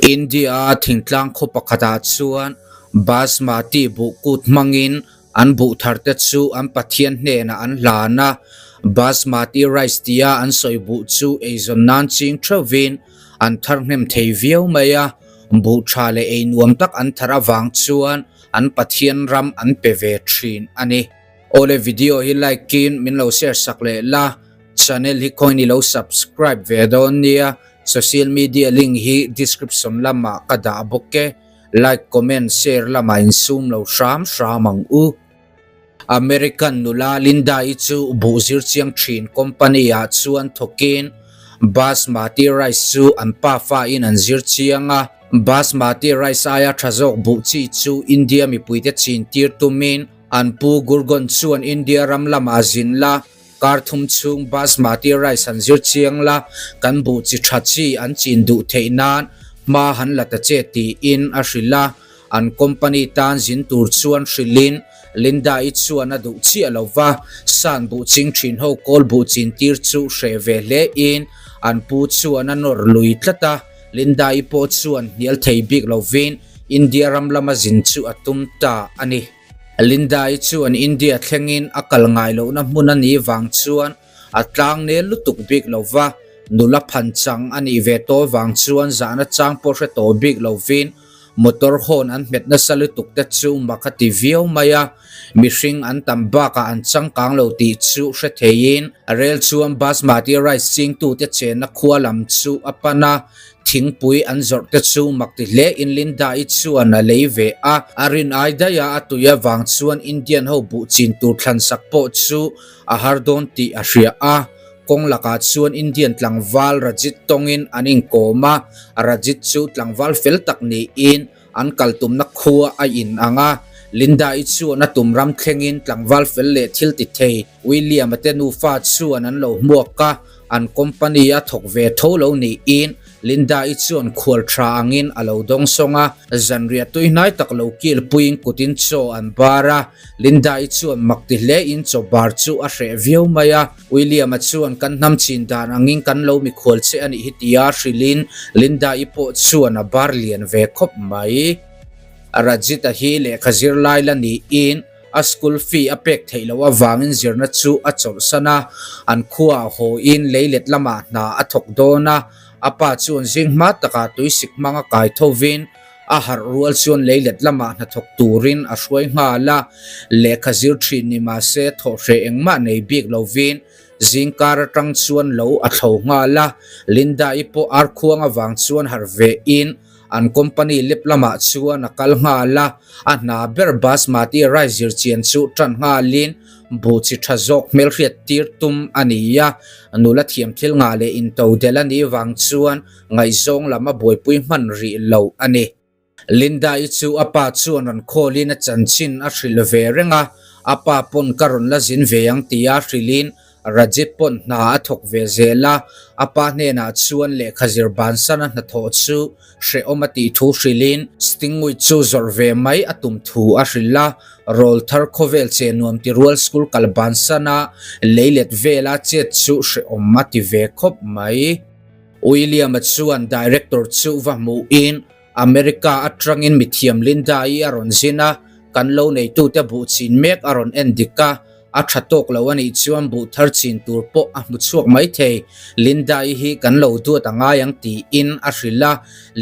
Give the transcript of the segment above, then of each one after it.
India-a thingtlang khaw pakhatah chuan Basmati buh kut hmangin an buh tharte chu an Pathian hnenah an hlan a. Basmati rice tia an sawi buh chu eizawn nan ching theuhin an thar hnem thei viau mai a. Buh tha leh ei nuam tak an thar avang chuan an Pathian ram an pe ve thin a ni. Awle video hi like in min lo share sak leh la, channel hi khawiin i lo subscribe ve dawn nia. Social media link hi description lamah ka dah bawk e, like comment share lamah insum lo hram hram ang u. American nula Linda-i chu buh zir chiang thin company ah chuan thawkin Basmati rice chu an pafa in an zir chiang a, Basmati rice aia tha zawk buh chi chu India mipuite chin tir tumin an pu Gurgon chuan India ram lamah zin la Kar thum chhung Basmati rice han zir chiang la, kan buh chi tha chi an chin duh theih nan hma han la ta che tiin a hrilh a. An company tan zin tur chuan hrilhin Linda-i chuan a duh chiah lo va, San buh ching thin ho kawl buh chin tir chu hreh ve hle in an pu chuan a nawr lui tlat a. Linda-i pawh chuan hnial thei bik lovin India ram lama zin chu a tum ta a ni. Linda-i chuan India thlengin a kal ngai lohna hmun a nih vang chuan a tlang nel lutuk bik lo va, nula phan chang a nih ve tawh vang chuan zahna chang pawh hre tawh bik lovin motor hawn an hmet nasa lutuk te chu mak a ti viau mai a, mihring an tam bakah an changkang lo tih chu hre theiin rel chuan Basmati rice chingtute chenna khua lam chu a pan a. Thingpui an zawrh te chu mak ti hle in Linda-i chuan a lei ve a, a rin ai daih a, a tui avang chuan Indian ho buh chin tur thlan sak pawh chu a har dawn tih a hria a. Kawng lakah chuan Indian tlangval Rajit tawngin an inkawm a, Rajit chu tlangval fel tak niin an kal tumna khua a in ang a, Linda-i chuan a tum ram thlengin tlangval fel leh thil ti thei William-a te nufa chuan an lo hmuak a, an company a thawk ve tho lo niin Linda-i chuan khual tha angin a lo dawng sawng a, zanriah tui hnai tak lo kil puiin kutin chaw an bar a, Linda-i chuan mak ti hlein chaw bar chu a hreh viau mai a. William-a chuan kan hnam chin dan angin kan lo mikhual che a nih hi tia hrilhin Linda-i pawh chuan a bar lian ve khawp mai. Rajit-a hi lehkha zir lai la niin a school fee a pek theih loh avangin zirna chu a chawlhsan a, an khuaah hawiin leilet lamah hna a thawk dawn a, a pa chuan zing hma takah tuisik hmanga kai thovin A harh rual chuan leilet lamah hnathawk turin a hruai nghal a, lehkha zir thin ni mah se thawhhreh engmah nei bik lovin zingkar atang chuan lo a thlo nghal a. Linda-i pawh arkhuang avang chuan harh ve in an company lep lamah chuan a kal nghal a, a hna ber Basmati rice zir chian chu tan nghalin buh chi tha zawk hmelhriat tir tum a ni a, nula thiam thil ngah leh intodelh a nih vang chuan Ngaihzawng lam a buaipui hman rih lo a ni. Linda-i chu a pa chuan rawn khawlin a chanchin a hrilh ve reng a, a pa pawn ka rawn la zin ve ang tia hrilhin Rajit pawn hna a thawk ve zel a, a pa hnenah chuan lehkha zir bansan a hnathawh chu hrehawm a tih thu hrilhin Stingui chu zawrh ve mai a tum thu a hrilh a, rawl thar khawvel che nuam ti rual school kal bansan a leilet vela chet chu hrehawm a ti ve khawp mai. William-a chuan director chu va hmuhin America atangin mithiam Linda-i a rawn zin a, kan lo neitute buh chin mek a rawn en dik a, a tha tawk lo a nih chuan buh thar chin tur pawh a hmu chhuak mai thei. Linda-i hi kan lo duat a ngai ang tiin a hrilh a,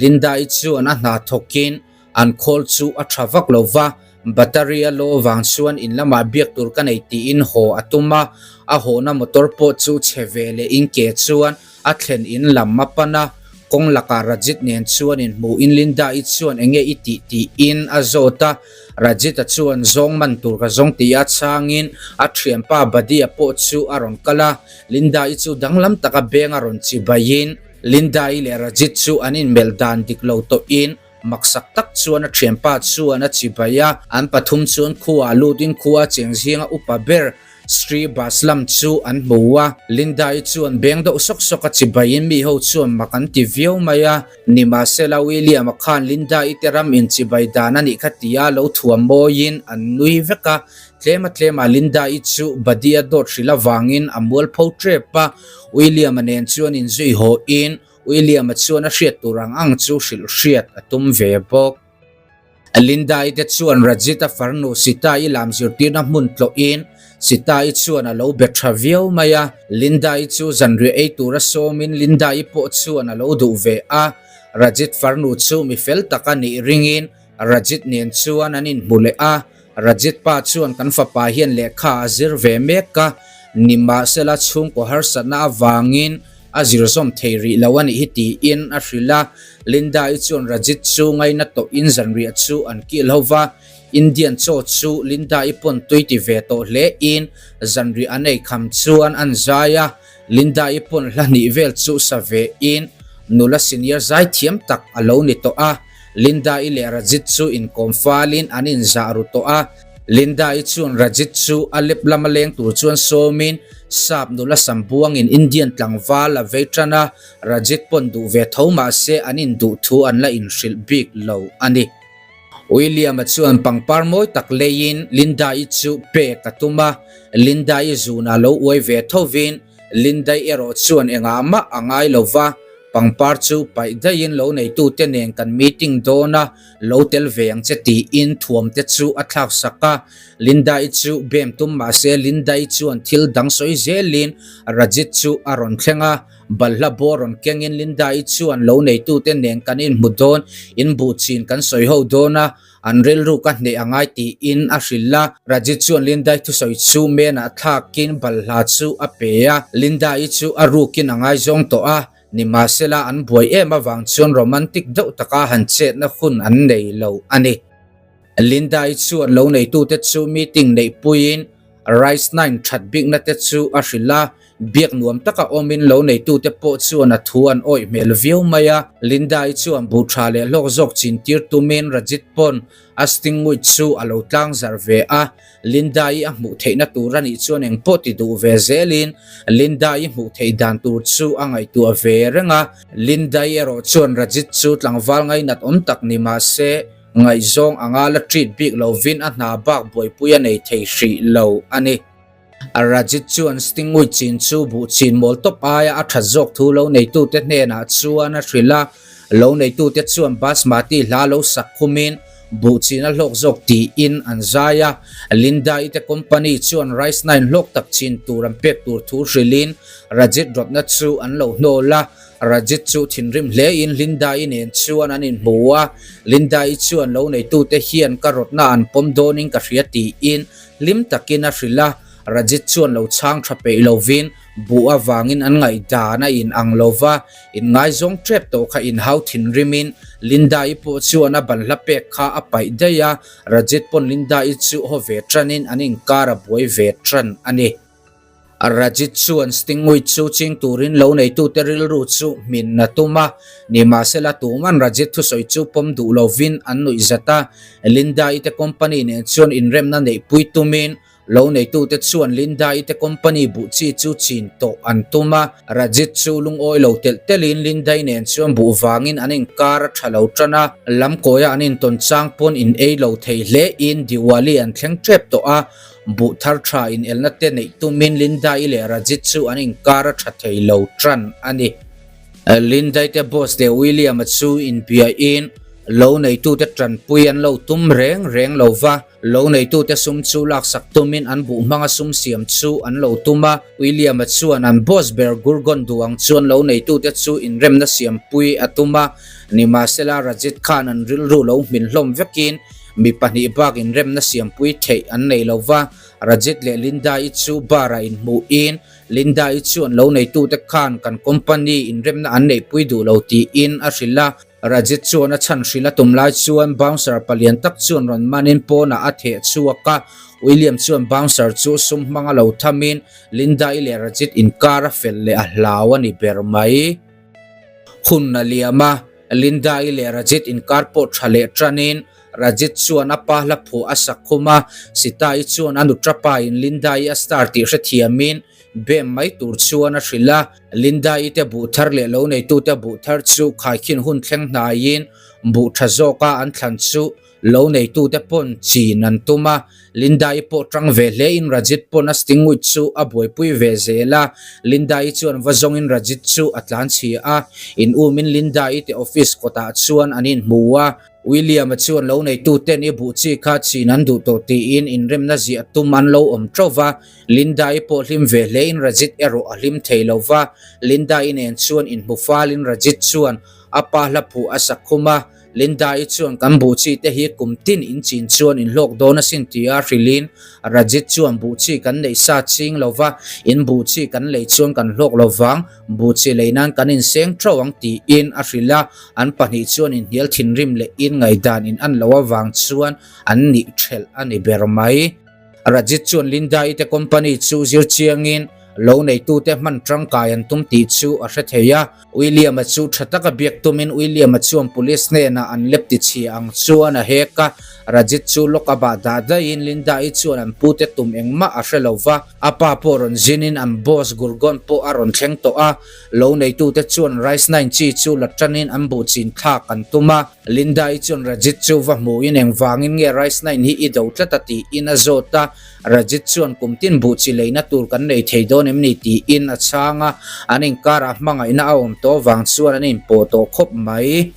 Linda-i chuan a hna thawkin An khawl chu a tha vak lo va, battery a law vang chuan in lamah biak tur ka nei tiin haw a tum a, a hawhna motor pawh chu chhe ve leh in ke chuan a thlen in lam a pan a, kawng lakah Rajit nen chuan in hmuh in Linda-i chuan enge i tih tiin a zawt a, Rajit-a chuan zawng man tur ka zawng ti a chhangin a thianpa Badia pawh chu a rawn kal a, Linda-i chu danglam taka beng a rawn chibaiin Linda-i leh Rajit chu an inmelh dan dik lo tawhin Maksak tak chuan a thianpa chuan a chibai a, an pathum chuan khuaah lutin khua cheng zinga upa ber Sri Baslam chu an hmu a. Linda-i chuan beng deuh sawk sawk a chibaiin mi ho chuan mak an ti viau mai a, nimahsela William-a khan Linda-i te ram in chibai dan a nih kha tia lo thuam mawiin an nui vek a, tlema tlema Linda-i chu Badia dawt hrilh avangin a mualpho tep a, William-a nen chuan inzui haw in. William-a chuan a hriat tur ang ang chu hrilh hriat a tum ve bawk. Linda-i te chuan Rajit-a farnu Sita-i lam zirtirna hmun tlawhin Sita-i chuan a lo be tha viau mai a. Linda-i chu zanriah ei tura sawmin Linda-i pawh chuan a lo duh ve a. Rajit farnu chu mi fel tak a nih ringin Rajit nen chuan an inhmu leh a. Rajit pa chuan kan fapa hian lehkha a zir ve mek a, nimahsela chhungkaw harsatna avangin a zir zawm thei rih lo a nih hi tiin a hrilh a. Linda-i chuan Rajit chu ngaina tawhin zanriah chu an kil ho va, Indian chaw chu Linda-i pawn tui ti ve tawh hlein zanriah an ei kham chuan an zai a, Linda-i pawn hla hnih vel chu sa vein nula senior zai thiam tak a lo ni tawh a. Linda-i leh Rajit chu inkawm falin an inzah ru tawh a. Linda-i chuan Rajit chu a lep lama leng tur chuan sawmin sap nula sam buangin Indian tlangval a vei tan a, Rajit pawn duh ve tho mahse an induh thu an la inhrilh bik lo a ni. William-a chuan pangpar mawi tak leiin Linda-i chu pek a tum a, Linda-i zunah lo uai ve thovin Linda-i erawh chuan engah mah a ngai lo va, Pangpar chu paih daihin lo neitute nen kan meeting dawn a, lo tel ve ang che tiin thuam te chu a thlak sak a. Linda-i chu bem tum mah se Linda-i chuan thil dang sawi zelin Rajit chu a rawn thleng a, balhla bawr rawn kengin Linda-i chuan lo neitute nen kan inhmu dawn, inbuh chin kan sawi ho dawn a, An rilru ka hneh a ngai tiin a hrilh a. Rajit chuan Linda-i thusawi chu menah thlakin balhla chu a pe a. Linda-i chu a rukin a ngaizawng tawh a, nimahsela an buai em avang chuan romantic deuh taka han chetna hun an nei lo a ni. Linda-i chuan lo neitute chu meeting neihpuiin Rice Nine that bikna te chu a hrilh a. Biak nuam taka awmin lo neitute pawh chuan a thu an awih hmel viau mai a. Linda-i chuan buh tha leh hlawk zawk chin tir tumin Rajit pawn a stingwich chu a lo tlang zar ve a. Linda-i a hmuh theihna tur a nih chuan eng pawh ti duh ve zelin Linda-i hmuh theih dan tur chu a ngaihtuah ve reng a. Linda-i erawh chuan Rajit chu tlangval ngainat awm tak ni mah se ngaihzawng anga la treat bik lovin a hna bak buaipui a nei thei hrih lo a ni. Rajit chuan Stingui chin chu buh chin mawl tawp aia a that zawk thu lo neitute hnenah chuan a hrilh a, lo neitute chuan Basmati hla lo sak khumin buh chin a hlawk zawk tiin an zai a. Linda-i te company chuan rice nine hlawk tak chin tur an pek tur thu hrilhin Rajit rawtna chu an lo hnawl a. Rajit chu thinrim hlein Linda-i nen chuan an inhmu a, Linda-i chuan lo neitute hian ka rawtna an pawm dawnin ka hria tiin Hlim takin a hrilh a, Rajit chuan lo chhang tha peih lovin buh avangin an ngaihdan a in ang lova, inngaizawng tep tawh kha inhau thinrimin Linda-i pawh chuan a banhla pek kha a paih daih a, Rajit pawn Linda-i chu haw ve tanin an inkar a buai ve tan a ni. Rajit chuan Stingui chu ching turin lo neitute rilru chu hmin a tum a, nimahsela tuman Rajit thusawi chu pawm duh lovin an nuih zat a. Linda-i te company nen chuan inremna neihpui tumin lo neitute chuan Linda-i te company buh chi chu chin tawh an tum a. Rajit chu lungawi lo telh telhin Linda-i nen chuan buh vangin an inkar a tha lo tan a, lamkawia an intawn chang pawn in ei lo thei hlein Diwali an thleng tep tawh a. Buh thar tha inelna te neih tumin Linda-i leh Rajit chu an inkar a tha thei lo tan a ni. Linda-i te boss leh William-a chu inbiain lo neitute tanpui an lo tum reng reng lo va, lo neitute sum chu laksak tumin an buh hmanga sum siam chu an lo tum a. William-a chuan an boss ber Gurgon duang chuan lo neitute chu inremna siampui a tum a, nimahsela Rajit khan an rilru lo hmin hlawm vekin Mi pahnih bak inremna siampui theih an nei lo va, Rajit leh Linda-i chu bar-ah inhmuhin Linda-i chuan lo neitute khan kan company inremna an neihpui duh lo tiin a hrilh a. Rajit chuan a chhan hrilh a tum lai chuan bouncer palian tak chuan rawn manin pawnah a theh chhuak a, William chuan bouncer chu sum hmanga lo thamin Linda-i leh Rajit inkar a fel leh a hlau a ni ber mai. Hun a liam a. Linda-i leh Rajit inkar pawh tha leh tanin Rajit chuan a pa hla phuah a sak khum a, Sita-i chuan a nutra pain Linda-i a star tih hrethiamin bem mai tur chuan a hrilh a. Linda-i te buh thar leh lo neitute buh thar chu khaikhin hun thleng hnaiin Buh tha zawka an thlan chu lo neitute pawn chin an tum a, Linda-i pawh tang ve hlein Rajit pawn a stingwich chu a buaipui ve zel a, Linda-i chuan va zawngin Rajit chu a tlan chhia a, in umin Linda-i te office kawtah chuan an inhmu a, William-a chuan lo neituten i buh chi kha chin an duh tawh tiin inremna ziah tum an lo awm teuh va, Linda-i pawh hlim ve hlein Rajit erawh a hlim thei lo va, Linda-i nen chuan inhmu falin Rajit chuan a pa hla phuh a sak khum a, Linda-i chuan kan buh chi te hi kum tin in chin chuan in hlawk dawn asin tia hrilhin Rajit chuan buh chi kan neih sa ching lo va, in buh chi kan lei chuan kan hlawk lo vang, buh chi lei nan kan inseng tho ang tiin a hrilh a, an pahnih chuan inhnial thinrim leh in ngaihdan in an loh avang chuan an nih thelh a ni ber mai. Rajit chuan Linda-i te company chu zir chiangin lo neitute hman tangkai an tum tih chu a hre thei a. William-a chu tha taka biak tumin William-a chuan police hnenah an lep ti chhia ang chuan a hek a. Rajit chu lock a bah dah daihin Linda-i chuan an pute tum engmah a hre lo va. A pa pawh rawn zinin an boss Gurgon pawh a rawn thleng tawh a. Lo neitute chuan Rice Nine chi chu la tanin an buh chin thlak an tum a. Linda-i chuan Rajit chu va hmuhin engvangin nge Rice Nine hi i do tlat a tiin a zawt a, Rajit chuan kum tin buh chi leina tur kan nei thei dawn em ni tiin a chhang a, an inkarah hmangaihna a awm tawh vang chuan an inpawh tawh khawp mai.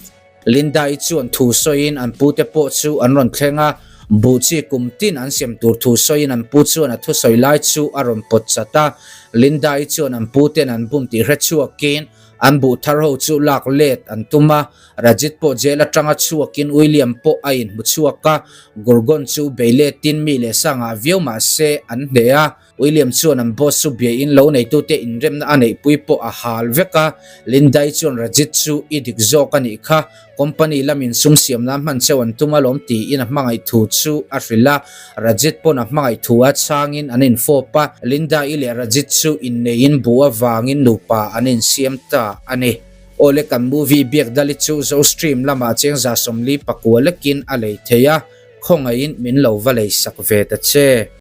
Linda-i chuan thu sawiin an pute pawh chu an rawn thleng a, buh chi kum tin an sem tur thu sawiin an pu chuan a thusawi lai chu a rawn pawt chat a, Linda-i chuan an puten an bum tih hrechhuakin an buh thar ho chu lak let an tum a, Rajit pawh jail atanga chhuakin William pawh a inhmu chhuak a, Gurgon chu bei letin mi leh sangah viau mah se an hneh a, William chuan an boss chu biain lo neitute inremna a neihpui pawh a hal vek a, Lindai chuan Rajit chu i dik zawk a nih kha, company lamin sum siam nan hman cheu an tum alawm tiin a hmangaih thu chu a hrilh a, Rajit pawn a hmangaih thu a chhangin an infawp a, Linda-i leh Rajit chu inneiin buh avangin nupa an insiam ta a ni. Awle kan movie biak dali chu Zo stream lamah chengza 44 lekin a lei thei a, khawngaihin min lo va lei sak ve ta che.